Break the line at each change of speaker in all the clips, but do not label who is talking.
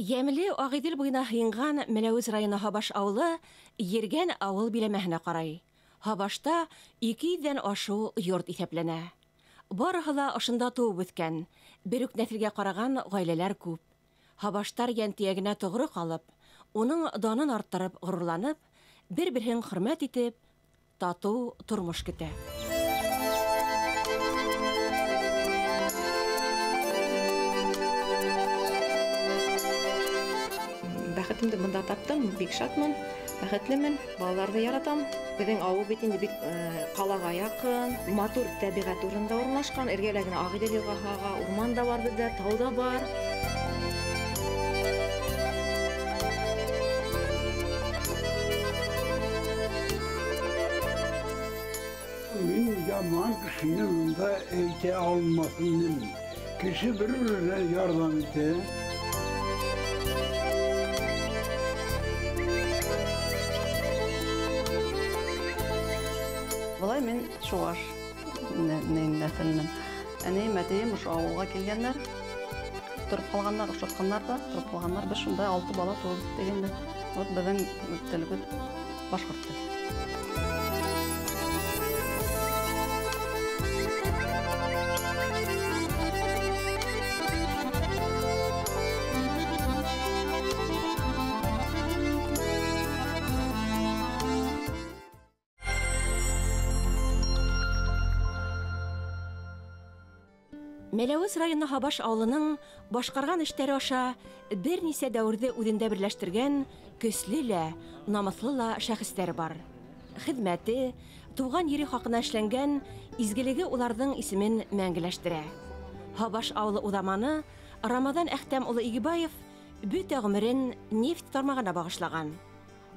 Йәмле Ағиҙел буйына һыйынған Мәләүез районы Һабаш ауылы Ергән ауыл биләмәһенә ҡарай. Һабашта 200-ҙән ашыу йорт иҫәпләнә. Барыһы ла ошонда тыуып үҫкән, бер үк нәҫелгә ҡараған ғаиләләр күп. Һабаштар йәнтөйәгенә тоғро ҡалып, уның данын арттырып, ғорурланып, бер-береһен хөрмәт итеп, татыу тормош көтә.
Бәхетемде бында таптым, бик шатмын, бәхетлемен, балаларҙы яратам. Беҙҙең ауыл бит инде бик ҡалаға яҡын, матур тәбиғәт урынында урынлашҡан, эргәлә генә Ағиҙел йылғаһы аға, урман да бар беҙҙә, тау ҙа бар.
Мин яман кешене бында әйтә алмаҫ инем. Кеше бер-береһенә ярҙам итә.
Былай мин чуаш нәҫеленән. Әнейем, әтейем ошо ауылға килгәндәр, тороп ҡалғандар, оҡшатҡандар ҙа, тороп ҡалғандар. Беҙ шунда 6 бала тыуып үҫтек инде. Вот беҙҙең телебеҙ башҡорт теле.
Мәләүез районы Һабаш ауылының башҡарған эштәре аша бер нисә дәүерҙе үҙендә берләштергән көслө лә, намыҫлы ла шәхестәр бар. Хеҙмәте, тыуған ере хаҡына эшләнгән изгелеге уларҙың исемен мәңгеләштерә. Һабаш ауылы уҙаманы Рамаҙан Әхтәм улы Игебаев бөтә ғүмерен нефть тармағына бағышлаған.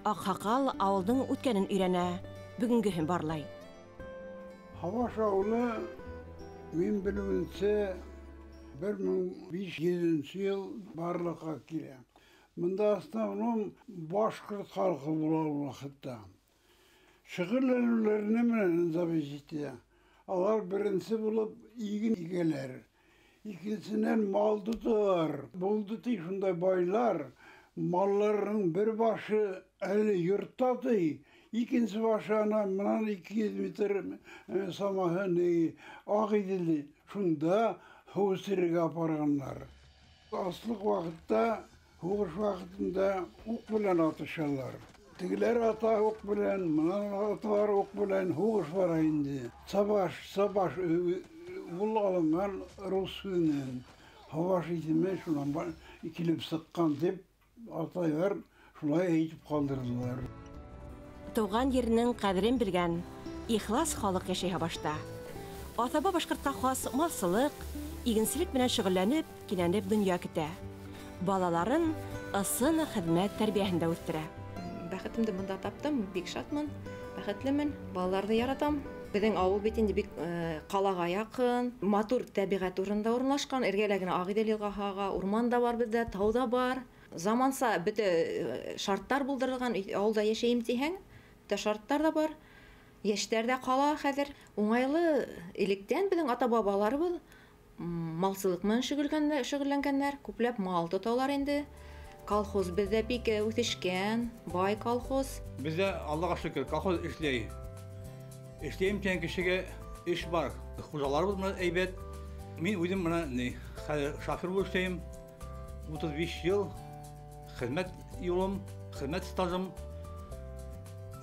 Аҡһаҡал ауылдың үткәнен өйрәнә, бөгөнгөһөн барлай.
Һабаш ауылы мин белеүемсә 1500 йыл барлыҡҡа килә. Бында основном башҡорт халҡы була ул ваҡытта. Шөғөлләнеүҙәренә менән зависит итә. Алар беренсе булып иген игәләр, икенсенән мал тоталар. Булды ти шундай байлар, малларының бер башы әле йортта ти, икенсе башы ана мынан 200 метр самаһы ни Ағиҙелде шунда һыу эсерергә апарғандар. Аслыҡ ваҡытта, һуғыш ваҡытында уҡ белән атышалар. Тегеләр ата уҡ белән, мынан аталар уҡ белән һуғыш бара инде. Сабаш, сабаш ул алынған рус һүҙенән. Һабаш исеме шунан килеп сыҡҡан тип атайҙар шулай әйтеп ҡалдырҙылар.
Тыуған еренең ҡәҙерен белгән ихлас халыҡ йәшәй Һабашта. Аҫаба башҡортҡа хас малсылыҡ, игенселек менән шөғөлләнеп, кинәнеп донъя көтә. Балаларын ысын хеҙмәт тәрбиәһендә үҫтерә.
Бәхетемде бында таптым, бик шатмын, бәхетлемен, балаларҙы яратам. Беҙҙең ауыл бит инде бик ҡалаға яҡын, матур тәбиғәт урынында урынлашҡан, эргәлә генә Ағиҙел йылғаһы аға, урман да бар беҙҙә, тау ҙа бар. Заманса бөтә шарттар булдырылған, ауылда йәшәйем тиһәң, бөтә шарттар ҙа бар. Йәштәр ҙә ҡала хәҙер. Уңайлы электән беҙҙең ата-бабаларыбыҙ малсылыҡ менән шөғөлләнгәннәр, күпләп мал тоталар инде. Колхоз беҙҙә бик үҫешкән, бай колхоз.
Беҙҙә, Аллаға шөкөр, колхоз эшләй. Эшләйем тигән кешегә эш бар. Хужаларыбыҙ менән әйбәт. Мин үҙем бына ни, хәҙер шофер булып эшләйем. 35 йыл хеҙмәт юлым, хеҙмәт стажым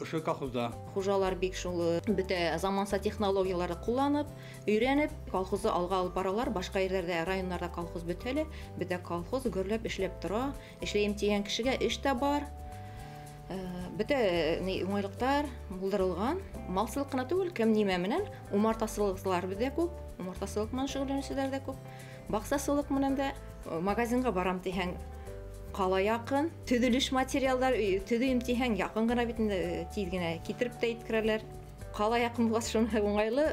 ошо колхозда.
Хужалар бик шул бөтә заманса технологияларҙы ҡулланып, өйрәнеп, колхозды алға алып баралар. Башҡа ерҙәрҙә, районнарҙа колхоз бөтһә лә, беҙҙә колхоз гөрләп эшләп тора. Эшләйем тигән кешегә эш тә бар. Бөтә уңайлыҡтар булдырылған. Малсылыҡ ҡына түгел, кем нимә менән, умартасылыҡсылар беҙҙә күп, умартасылыҡ менән шөғөлләнеүселәр дә күп. Баҡсасылыҡ менән дә, магазинға барам тиһәң, ҡала яҡын, төҙөлөш материалдар төҙөйөм тиһәң, яҡын ғына бит инде, тиҙ генә китереп тә еткерәләр. Ҡала яҡын булғас шуныһы уңайлы.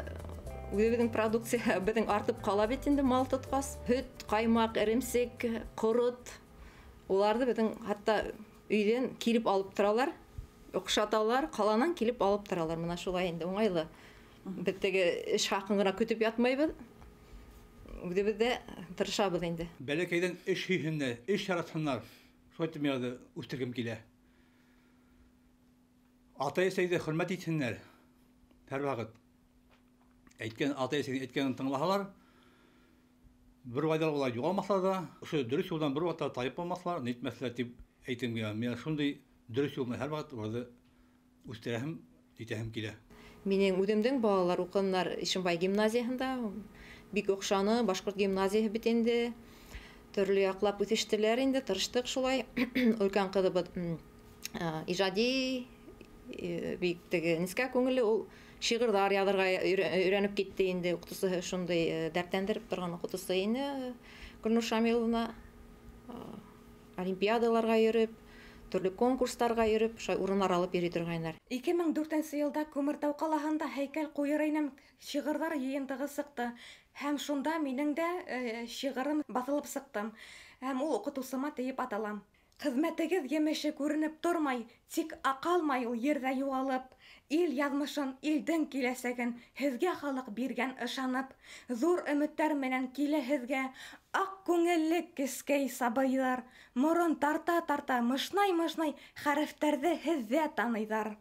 Үҙебеҙҙең продукция беҙҙең артып ҡала бит инде мал тотҡас. Һөт, ҡаймаҡ, эремсек, ҡорот, уларҙы беҙҙең хатта өйҙән килеп алып торалар, оҡшаталар, ҡаланан килеп алып торалар. Мына шулай инде уңайлы. Беҙ теге эш хаҡын ғына көтөп ятмайбыҙ. Үҙебеҙ ҙә тырышабыҙ инде.
Бәләкәйҙән эш һөйһөннәр, эш яратһыннар. Шулай итеп мин үҫтергем килә. Атай-әсәйҙе хөрмәт итһеннәр. Һәр ваҡыт. Әйткән атай-әсәйҙең әйткәнен тыңлаһалар, бер вайҙа улар юғалмаҫлар ҙа, ошо дөрөҫ юлдан бер ваҡытта тайып булмаҫлар, нитмәҫләр тип әйтем килә. Мин шундай дөрөҫ юл менән һәр ваҡыт уларҙы үҫтерәһем, итәһем килә.
Минең үҙемдең балалар уҡынылар Ишембай гимназияһында, бик оҡшаны, башҡорт гимназияһы бит инде. Төрлө яҡлап үҫештеләр инде, тырыштыҡ шулай. Өлкән ҡыҙыбыҙ ижади, бик теге нескә күңелле, ул шиғырҙар яҙырға өйрәнеп китте инде. Уҡытыусыһы шундай дәртләндереп торған уҡытыусы ине Гөлнур Шамиловна. Олимпиадаларға йөрөп, төрлө конкурстарға йөрөп, шулай урыннар алып йөрөй торғайнар.
2004 йылда Күмертау ҡалаһында һәйкәл ҡуйыр инем шиғырҙар йыйынтығы сыҡты. Һәм шунда минең дә шиғырым баҫылып сыҡты. Һәм ул уҡытыусыма тейеп аталам. Хеҙмәтегеҙ емеше күренеп тормай, тик аҡалмай ул ерҙә юғалып. Ил яҙмышын, илдең киләсәген һеҙгә халыҡ биргән ышанып. Ҙур өмөттәр менән килә һеҙгә аҡ күңелле кескәй сабыйҙар. Морон тарта-тарта, мышнай-мышнай хәрефтәрҙе һеҙҙә таныйҙар.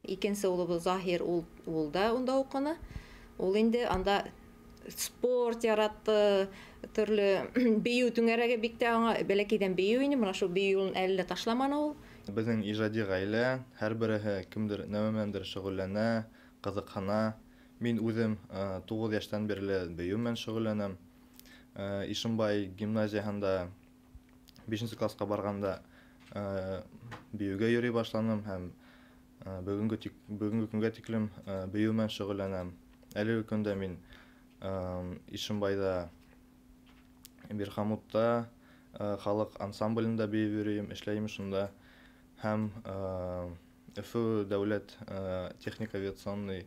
Икенсе улыбыҙ Заһир, ул да унда уҡыны. Ул инде анда спорт яратты, төрлө бейеү түңәрәге бик тә аңа бәләкәйҙән бейеү ине, бына шул бейеү юлын әле лә ташламаны ул.
Беҙҙең ижади ғаилә, һәр береһе кемдер нәмә менәндер шөғөлләнә, ҡыҙыҡһына. Мин үҙем 9 йәштән бирле бейеү менән шөғөлләнәм. Ишембай гимназияһында 5 класҡа барғанда бейеүгә йөрөй башланым һәм бөгөнгө көнгә тиклем бейеү менән шөғөлләнәм. Әлеге көндә мин Ишембайҙа, Бирхамутта халыҡ ансамблендә бейеп йөрөйөм, эшләйем шунда. Һәм Өфө дәүләт техник авиационный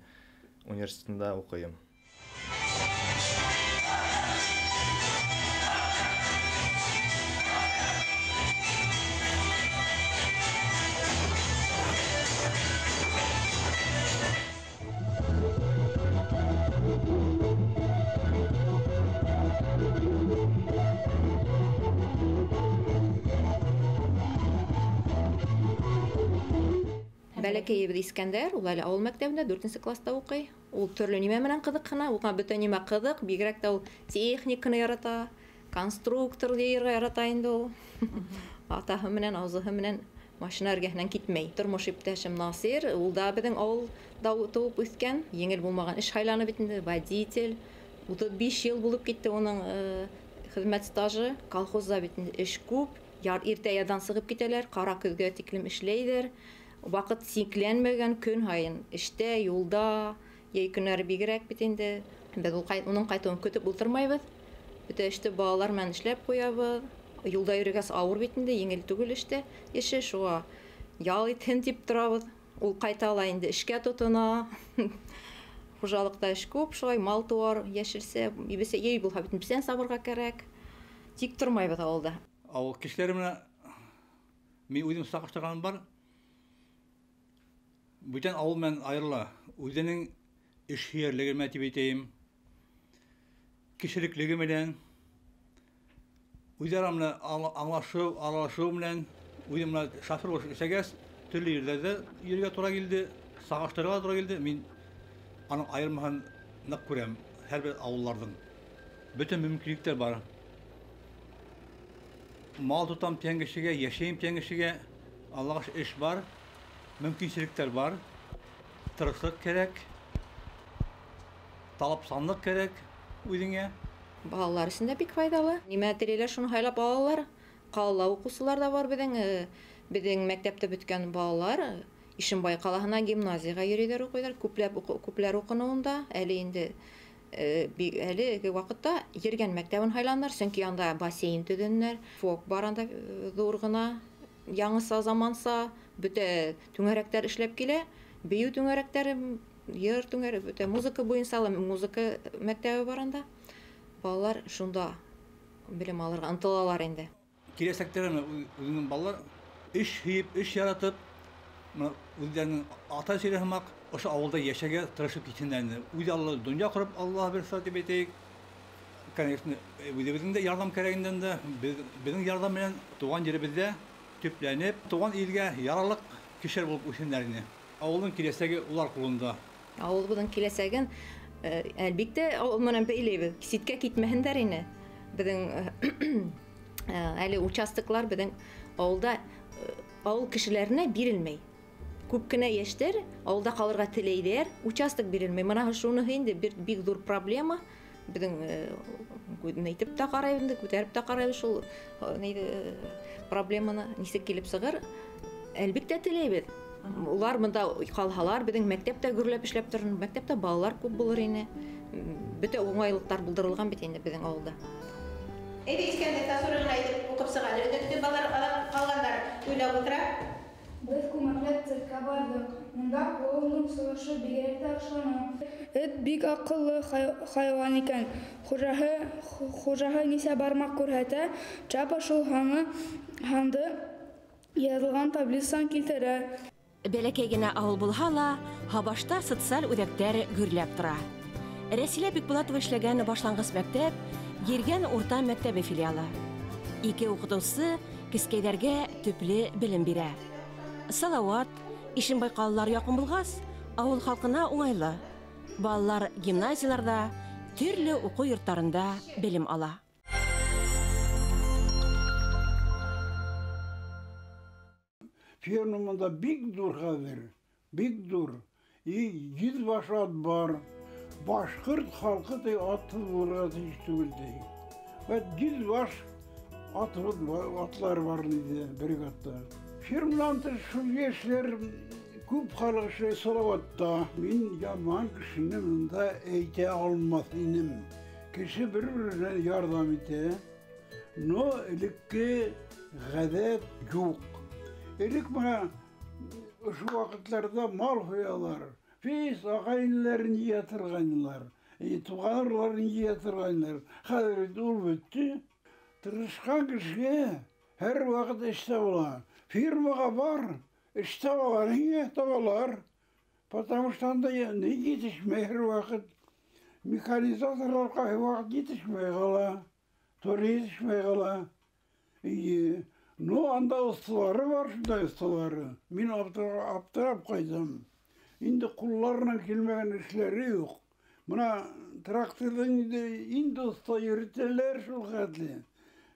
университетында уҡыйым.
Бәләкәйебеҙ Искәндәр, ул әле ауыл мәктәбендә 4 класста уҡый. Ул төрлө нимә менән ҡыҙыҡһына, уға бөтә нимә ҡыҙыҡ, бигерәк тә ул техниканы ярата, конструктор йыйырға ярата инде ул. Атаһы менән, азыһы менән машина эргәһенән китмәй. Тормош иптәшем Насир, ул да беҙҙең ауылда тыуып үҫкән, еңел булмаған эш һайланы бит инде, водитель. 35 йыл булып китте уның хеҙмәт стажы. Колхозда бит инде эш күп, иртә яҙҙан сығып китәләр, ҡара көҙгә тиклем эшләйҙәр. Ваҡыт сикләнмәгән, көн һайын эштә, юлда, йәй көннәре бигерәк бит инде. Беҙ уның ҡайтыуын көтөп ултырмайбыҙ. Бөтә эште балалар менән эшләп ҡуябыҙ. Юлда йөрөгәс ауыр бит инде, еңел түгел эштә эше, шуға ял итһен тип торабыҙ. Ул ҡайта ла инде эшкә тотона. Хужалыҡта эш күп, шулай мал-тыуар, йәшелсә, ебесә, йәй булһа бит бесән сабырға кәрәк. Тик тормайбыҙ ауылда.
Ауыл кешеләре менән мин үҙем сағыштырғаным бар. Бүтән ауыл менән айырыла. Үҙенең эш һөйәрлеге менән тип әйтәйем, кешелеклеге менән, үҙара менән аңлашыу, аралашыу менән, үҙем менән шофер булып эшләгәс, төрлө ерҙәрҙә йөрөргә тура килде, сағыштырырға тура килде. Мин аның айырмаһын ныҡ күрәм һәр бер ауылларҙың. Бөтөн мөмкинлектәр бар. Мал тотам тигән кешегә, йәшәйем тигән кешегә Аллаға эш бар. Мөмкинселектәр бар, тырышлыҡ кәрәк, талапсанлыҡ кәрәк үҙеңә.
Балалар өсөн дә бик файҙалы. Нимә теләйләр, шуны һайлап алалар. Ҡалала уҡыусылар ҙа бар беҙҙең. Беҙҙең мәктәптә бөткән балалар Ишембай ҡалаһына гимназияға йөрөйҙәр, уҡыйҙар. Күпләр уҡыны унда. Әле инде әлеге ваҡытта Ергән мәктәбен һайланылар, сөнки анда бассейн төҙөнөләр, фок бар анда ҙур ғына, яңыса, заманса, бөтә түңәрәктәр эшләп килә, бейеү түңәрәктәре, йыр түңәрәк, бөтә музыка буйынса ла музыка мәктәбе бар анда. Балалар шунда белем алырға ынтылалар инде.
Киләсәктә үҙенең балалар эш һөйөп, эш яратып, мына үҙҙәренең ата-әсәләре һымаҡ ошо ауылда йәшәргә тырышып китһендәр инде. Үҙ аллы донъя ҡороп, Аллаһ бирһә тип әйтәйек. Конечно, үҙебеҙҙең дә ярҙам кәрәк инде анда. Беҙҙең ярҙам менән тыуған еребеҙҙә төпләнеп, туған илгә ярарлыҡ кешеләр булып үҫһендәр ине. Ауылдың киләсәге улар ҡулында.
Ауылыбыҙҙың киләсәген әлбиттә ауыл менән бәйләйбеҙ. Ситкә китмәһендәр ине. Беҙҙең әле участоклар беҙҙең ауылда ауыл кешеләренә бирелмәй. Күп кенә йәштәр ауылда ҡалырға теләйҙәр, участок бирелмәй. Мына шуныһы инде бик ҙур проблема. Беҙҙең әйтеп тә ҡарайбыҙ инде, күтәреп тә ҡарайбыҙ шул проблеманы нисек килеп сығыр. Әлбиттә теләйбеҙ. Улар бында ҡалһалар, беҙҙең мәктәптә гөрләп эшләп торор, мәктәптә балалар күп булыр ине. Бөтә уңайлыҡтар булдырылған бит инде беҙҙең ауылда.
Әйҙә, Искәндәр тасур ғына әйтеп уҡып сыға. Өйҙә балалар ҡалғандар уйлап ултыра.
Беҙ күмәкләп циркка барҙыҡ. Унда клоундың сығышы бигерәк тә оҡшаны.
Эт бик аҡыллы хайуан икән. Хужаһы нисә бармаҡ күрһәтә, чапа шул һанды яҙылған таблицанан килтерә.
Бәләкәй генә ауыл булһа ла, Һабашта социаль үҙәктәр гөрләп тора. Рәсилә Бикбулатова эшләгән башланғыс мәктәп Ерген урта мәктәбе филиалы. Ике уҡытыусы кескәйҙәргә төплө белем бирә. Салауат, Ишембай ҡалалары яҡын булғас, ауыл халҡына уңайлы. Балалар гимназияларҙа, төрлө уҡыу йорттарында белем ала.
Ферма монда бик ҙур хәҙер, бик ҙур. И 100 баш ат бар. Башҡорт халҡы ти атһыҙ булырға тейеш түгел ти. Вәт 100 баш атлар бар ине бригадта. Ферманан тыш шул йәшләр күп халыҡ эшләй Салауатта. Мин яман кешене монда әйтә алмаҫ инем. Кеше бер-беренә ярҙам итә, но элекке ғәҙәт юҡ. Элек мына ошо ваҡытларҙа мал һуялар, фейс ағайынларын йыя торғайнылар, туғанларын йыя торғайнылар. Хәҙер бит ул бөттө. Тырышҡан кешегә һәр ваҡыт эш табыла. Фирмаға бар, эш табалар, һиңә табалар. Потому что анда ни етешмәй һәр ваҡыт. Механизаторлар ҡайһы ваҡыт етешмәй ҡала, тура етешмәй ҡала. Ну, анда оҫталары бар, шундай оҫталары. Мин аптырап ҡайҙым. Инде ҡулларынан килмәгән эшләре юҡ. Мына тракторҙы инде оҫта йөрөтәләр шул хәтле.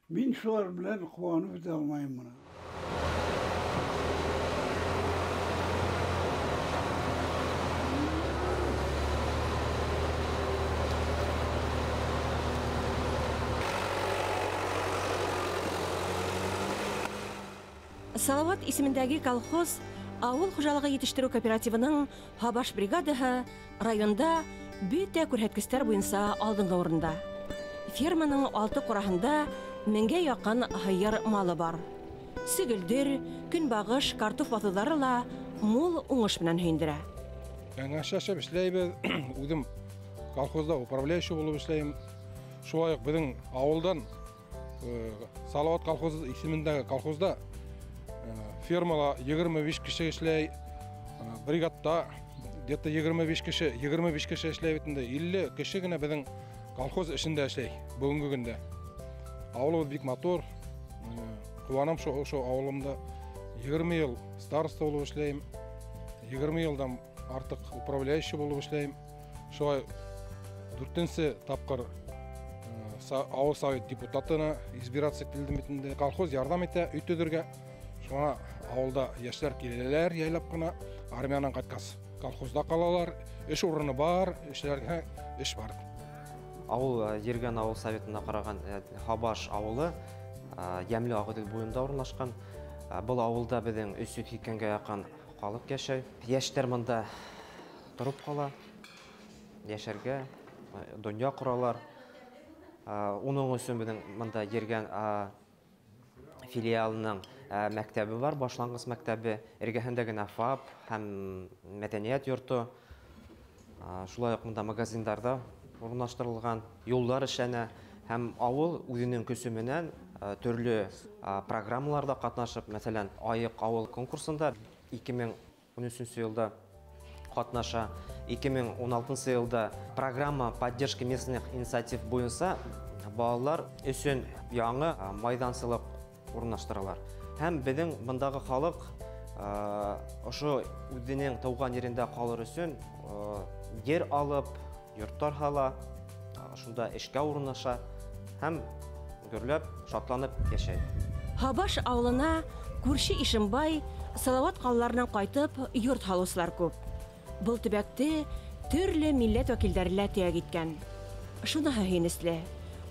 Мин шулар менән ҡыуанып бөтә алмайым мына.
Салауат исемендәге колхоз ауыл хужалығы етештереү кооперативының Һабаш бригадаһы районда бөтә күрһәткестәр буйынса алдынғы урында. Ферманың 6 ҡураһында 1000-гә яҡын һыйыр малы бар. Сөгөлдөр, көнбағыш, картоф баҫыуҙары ла мул уңыш менән һөйөндөрә.
Кәңәшләшеп эшләйбеҙ. Үҙем колхозда управляющий булып эшләйем. Шулай уҡ беҙҙең ауылдан Салауат колхозы исемендәге колхозда фермала 25 кеше эшләй, бригадта где-то 25 кеше, 25 кеше эшләй бит инде. 50 кеше генә беҙҙең колхоз эшендә эшләй бөгөнгө көндә. Ауылыбыҙ бик матур. Ҡыуанам шул ауылымда. 20 йыл староста булып эшләйем. 20 йылдан артыҡ управляющий булып эшләйем. Шулай 4-нсе тапҡыр ауыл совет депутатына избираться ителдем бит инде. Колхоз ярҙам итә өй төҙөргә. Шуңа ауылда йәштәр киләләр яйлап ҡына, армиянан ҡайтҡас колхозда ҡалалар, эш урыны бар, эшләргә эш бар.
Ауыл Ерген ауыл советына ҡараған Һабаш ауылы Йәмле Ағиҙел буйында урынлашҡан. Был ауылда беҙҙең 380-гә яҡын халыҡ йәшәй. Йәштәр бында тороп ҡала, йәшәргә, донъя ҡоралар. Уның өсөн беҙҙең бында Ерген филиалының мәктәбе бар, башланғыс мәктәбе, эргәһендә генә ФАП һәм мәҙәниәт йорто. Шулай уҡ бында магазиндарҙа урынлаштырылған, юлдар эшләнә һәм ауыл үҙенең көсө менән төрлө программаларҙа ҡатнашып, мәҫәлән, Айыҡ ауыл конкурсында 2013 йылда ҡатнаша, 2016 йылда программа поддержки местных инициатив буйынса балалар өсөн яңы майҙансылыҡ урынлаштыралар. Һәм беҙҙең бындағы халыҡ ошо үҙенең тыуған ерендә ҡалыр өсөн ер алып, йорттар һала, шунда эшкә урынлаша һәм гөрләп, шатланып йәшәй.
Һабаш ауылына күрше Ишембай, Салауат ҡалаларынан ҡайтып йорт һалыусылар күп. Был төбәкте төрлө милләт вәкилдәре лә төйәк иткән. Шуныһы һөйөнөслө: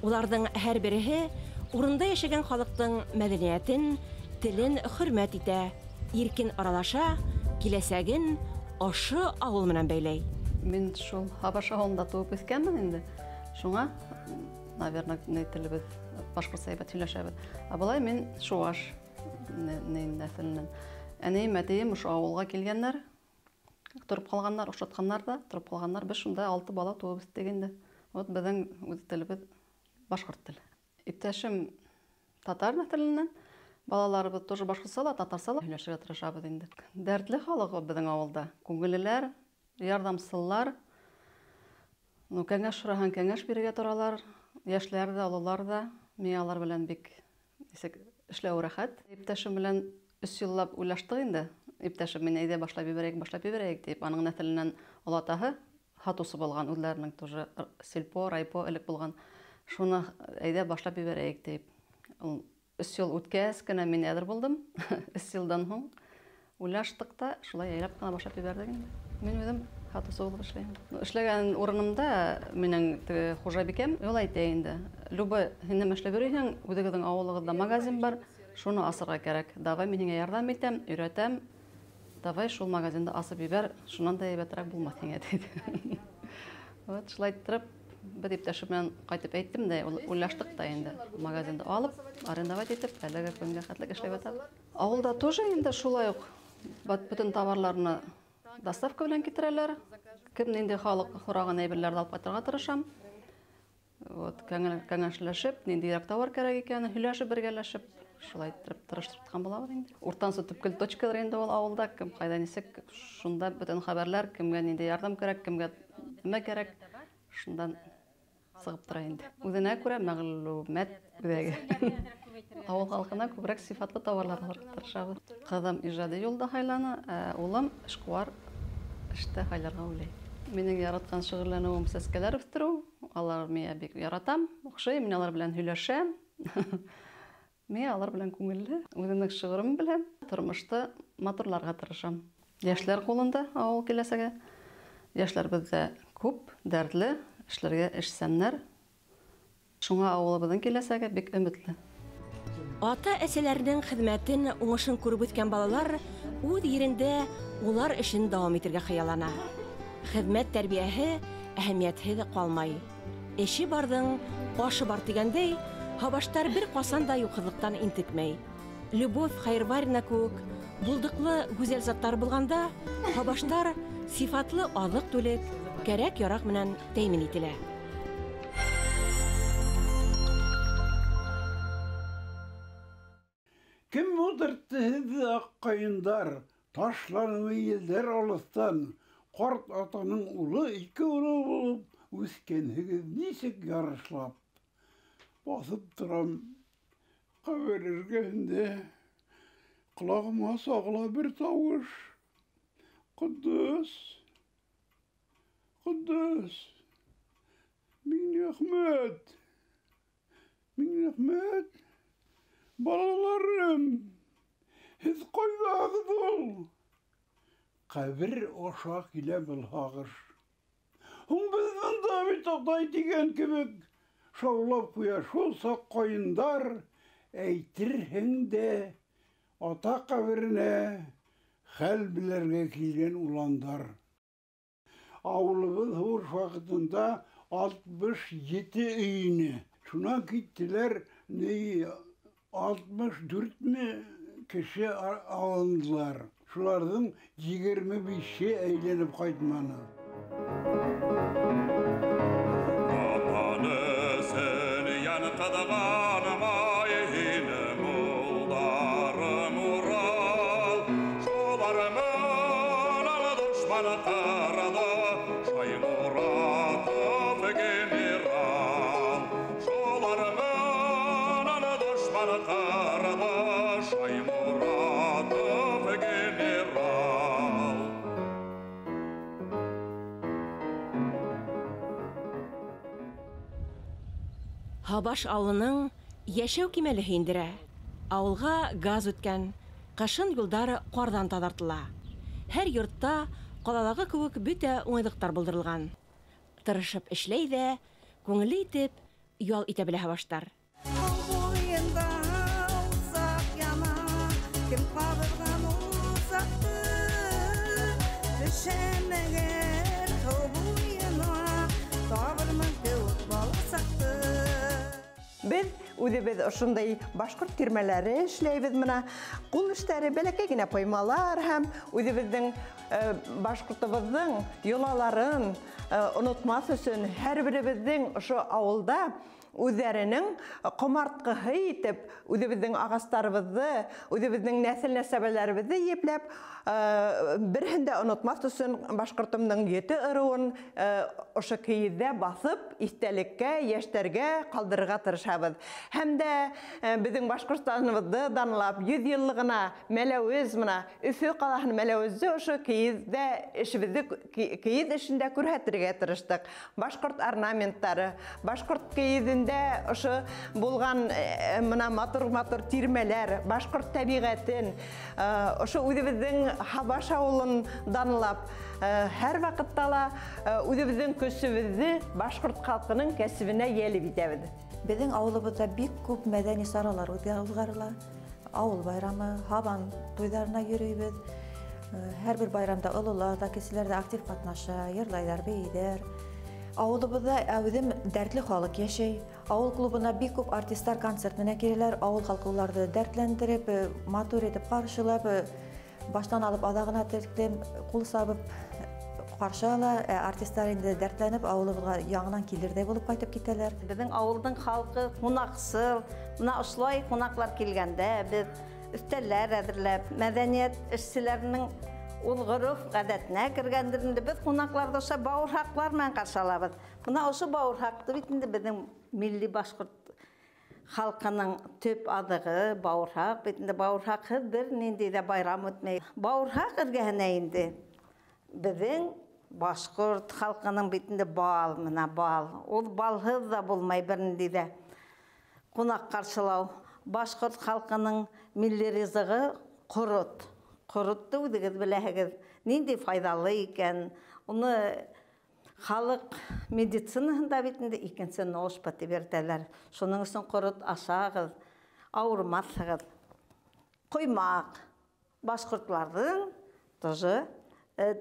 уларҙың һәр береһе урында йәшәгән халыҡтың мәҙәниәтен, телен хөрмәт итә, иркен аралаша, киләсәген ошо ауыл менән бәйләй.
Мин шул Һабаш ауылында тыуып үҫкәнмен инде. Шуңа, наверное, ни телебеҙ башҡортса һәйбәт һөйләшәбеҙ. Ә былай мин шуаш нәҫеленән. Әнейем, әтейем ошо ауылға килгәндәр, тороп ҡалғандар, оҡшатҡандар ҙа, тороп ҡалғандар. Беҙ шунда 6 бала тыуып үҫтек инде. Вот беҙҙең үҙ телебеҙ башҡорт теле. Иптәшем татар нәҫеленән. Балаларыбыҙ тоже башҡортса ла, татарса ла һөйләшергә тырышабыҙ инде. Дәртле халыҡ беҙҙең ауылда. Күңеллеләр, ярҙамсыллар. Ну, кәңәш һораһаң, кәңәш бирергә торалар. Йәшләр ҙә, ололар ҙа. Миңә алар белән бик нисек эшләү рәхәт. Иптәшем белән 3 йыллап уйлаштыҡ инде. Иптәшем мине әйҙә башлап ебәрәйек, башлап ебәрәйек тип. Аның нәҫеленән олатаһы һатыусы булған, үҙләренең тоже сельпо, райпо элек булған. Шуны әйҙә башлап ебәрәйек тип. Ул 3 йыл үткәс кенә мин әҙер булдым. 3 йылдан һуң уйлаштыҡ та шулай яйлап ҡына башлап ебәрҙек инде. Мин үҙем һатыусы булып эшләйем. Эшләгән урынымда минең теге хужабикәм юл әйтә инде. Люба, һин нимә эшләп йөрөйһөң? Үҙегеҙҙең ауылығыҙҙа магазин бар, шуны асырға кәрәк. Давай мин һиңә ярҙам итәм, өйрәтәм. Давай шул магазинды асып ебәр, шунан да һәйбәтерәк булмаҫ һиңә, тине. Вот шулай иттереп, беҙ иптәшем менән ҡайтып әйттем дә, уйлаштыҡ та инде. Магазинды алып, арендовать итеп, әлеге көнгә хәтлек эшләп ятабыҙ. Ауылда тоже инде шулай уҡ бөтөн товарларны доставка белән китерәләр. Кем ниндәй халыҡ һораған әйберҙәрҙе алып ҡайтырға тырышам. Вот кәңәшләшеп, ниндәйерәк товар кәрәк икәнен һөйләшеп, бергәләшеп, шулай иттереп тырышып тотҡан булабыҙ инде. Уртансы төпкөл точкалар инде ул ауылда, кем ҡайҙа нисек, шунда бөтөн хәбәрләр, кемгә ниндәй ярҙам кәрәк, кемгә нимә кәрәк, шундан сығып тора инде. Үҙенә күрә мәғлүмәт үҙәге. Ауыл халҡына күберәк сифатлы товарлар алырға тырышабыҙ. Ҡыҙым ижади юлда һайланы, ә улым эшҡыуар эштә һайларға уйлай. Минең яратҡан шөғөлләнеүем сәскәләр үҫтереү. Алар миңә бик яратам, оҡшай, мин алар белән һөйләшәм. Миңә алар белән күңелле. Үҙемдең шиғырым белән тормошто матурларға тырышам. Йәшләр ҡулында ауыл киләсәге. Йәшләр беҙҙә күп, дәртле, эшләргә эшсәннәр. Шуңа ауылыбыҙҙың киләсәге бик өмөтлө.
Ата-әсәләренең хеҙмәтен, уңышын күреп үҫкән балалар үҙ ерендә улар эшен дауам итергә хыяллана. Хеҙмәт тәрбиәһе әһәмиәтһеҙ ҡалмай. Эше барҙың ашы бар тигәндәй, һабаштар бер ҡасан да юҡһыҙлыҡтан интекмәй. Любовь Хайрварина кеүек булдыҡлы гүзәл заттар булғанда, һабаштар сифатлы аҙыҡ-түлек, кәрәк-яраҡ менән тәьмин ителә.
Кем ултыртты һеҙҙе аҡ ҡайындар, ташланымы елдәр алыҫтан, ҡарт атаның улы ике улы булып, үҫкәнһегеҙ нисек ярышлап. Баҫып торам ҡәбер эргәһендә, ҡолағыма сағыла бер тауыш. Ҡотдос, Ҡотдос, Миңнеәхмәт, Миңнеәхмәт, балаларым, һеҙ ҡайҙағыҙ ул? Ҡәбер аша килә был һағыш. Һуң беҙ бында бит атай тигән кеүек шаулап ҡуя шул саҡ ҡайындар, әйтерһең дә ата ҡәберенә хәл белергә килгән уландар. Ауылыбыҙ һуғыш ваҡытында 67 өй ине. Шунан киттеләр, ни 64 кеше алындылар. Шуларҙың 25-е әйләнеп ҡайтманы.
General,
Һабаш ауылының йәшәү кимәле һөйөндөрә. Ауылға газ үткән, ҡышын юлдар ҡарҙан таҙартыла. Һәр йортта ҡалалағы кеүек бөтә уңайлыҡтар булдырылған. Тырышып эшләй ҙә, күңелле итеп ял итә белә һабаштар.
Беҙ үҙебеҙ ошондай башҡорт тирмәләре эшләйбеҙ, мына ҡул эштәре, бәләкәй генә ҡоймалар һәм үҙебеҙҙең башҡортобоҙҙоң йолаларын онотмаҫ өсөн һәр беребеҙҙең ошо ауылда үҙҙәренең ҡомартҡыһы итеп үҙебеҙҙең ағастарыбыҙҙы, үҙебеҙҙең нәҫел-нәсәбәләребеҙҙе епләп, береһен дә онотмаҫ өсөн башҡортомдоң ете ырыуын ошо кейеҙҙә баҫып, иҫтәлеккә, йәштәргә ҡалдырырға тырышабыҙ. Һәм дә беҙҙең Башҡортостаныбыҙҙы данлап, 100 йыллығына Мәләүез, мына Өфө ҡалаһын Мәләүезде ошо кейеҙҙә эшебеҙҙе, кейеҙ эшендә күрһәтергә тырыштыҡ. Башҡорт орнаменттары, башҡорт кейеҙендә ошо булған мына матур-матур тирмәләр, башҡорт тәбиғәтен, ошо үҙебеҙҙең Һабаш ауылын данлап, һәр ваҡытта ла үҙебеҙҙең көсөбөҙҙө башҡорт халҡының кәсебенә йәлеп итәбеҙ.
Беҙҙең ауылыбыҙҙа бик күп мәҙәни саралар уҙғарыла. Ауыл байрамы, һабан туйҙарына йөрөйбөҙ. Һәр бер байрамда ололар ҙа, кеселәр ҙә актив ҡатнаша, йырлайҙар, бейейҙәр. Ауылыбыҙҙа әүҙем дәртле халыҡ йәшәй. Ауыл клубына бик күп артистар концерт менән киләләр. Ауыл халҡы уларҙы дәртләндереп, матур итеп ҡаршылап, баштан алып аҙағына тиклем ҡул сабып ҡаршы ала. Артистар инде дәртләнеп ауылыбыҙға яңынан килерҙәй булып ҡайтып китәләр.
Беҙҙең ауылдың халҡы ҡунаҡсыл. Мына ошолай ҡунаҡлар килгәндә беҙ өҫтәлләр әҙерләп, мәҙәниәт эшселәренең ул ғөрөф ғәҙәтенә кергәндер инде, беҙ ҡунаҡларҙы ошо бауырһаҡлар менән ҡаршы алабыҙ. Бына ошо бауырһаҡты бит инде беҙҙең милли башҡорт халҡының төп аҙығы бауырһаҡ. Бит инде бауырһаҡһыҙ бер ниндәй ҙә байрам үтмәй. Бауырһаҡ эргәһенә инде беҙҙең башҡорт халҡының бит инде бал, мына бал. Ул балһыҙ ҙа булмай бер ниндәй ҙә ҡунаҡ ҡаршылау. Башҡорт халҡының милли ризығы ҡорот. Ҡоротто үҙегеҙ беләһегеҙ, ниндәй файҙалы икән. Уны халыҡ медицинаһында бит инде икенсе ножпа тип йөрөтәләр. Шуның өсөн ҡорот ашағыҙ, ауырмаҫһығыҙ. Ҡоймаҡ. Башҡортларҙың тоже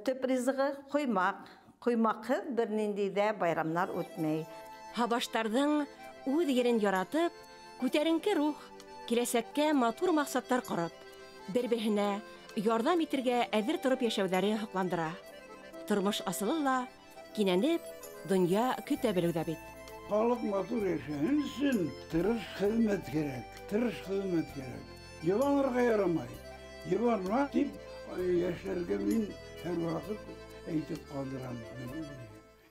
төп ризығы ҡоймаҡ. Ҡоймаҡһыҙ бер ниндәй ҙә байрамнар үтмәй.
Һабаштарҙың үҙ ерен яратып, күтәренке рух, киләсәккә матур маҡсаттар ҡороп, бер-береһенә ярҙам итергә әҙер тороп йәшәүҙәре һоҡландыра. Тормош асылы ла кинәнеп донъя көтә белеүҙә бит.
Халыҡ матур йәшәһен өсөн тырыш хеҙмәт кәрәк, тырыш хеҙмәт кәрәк. Йыбанырға ярамай. Йыбанма тип йәштәргә мин һәр ваҡыт әйтеп ҡалдырам.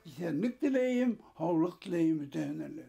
Иҫәнлек теләйем, һаулыҡ теләйем бөтәһенә лә.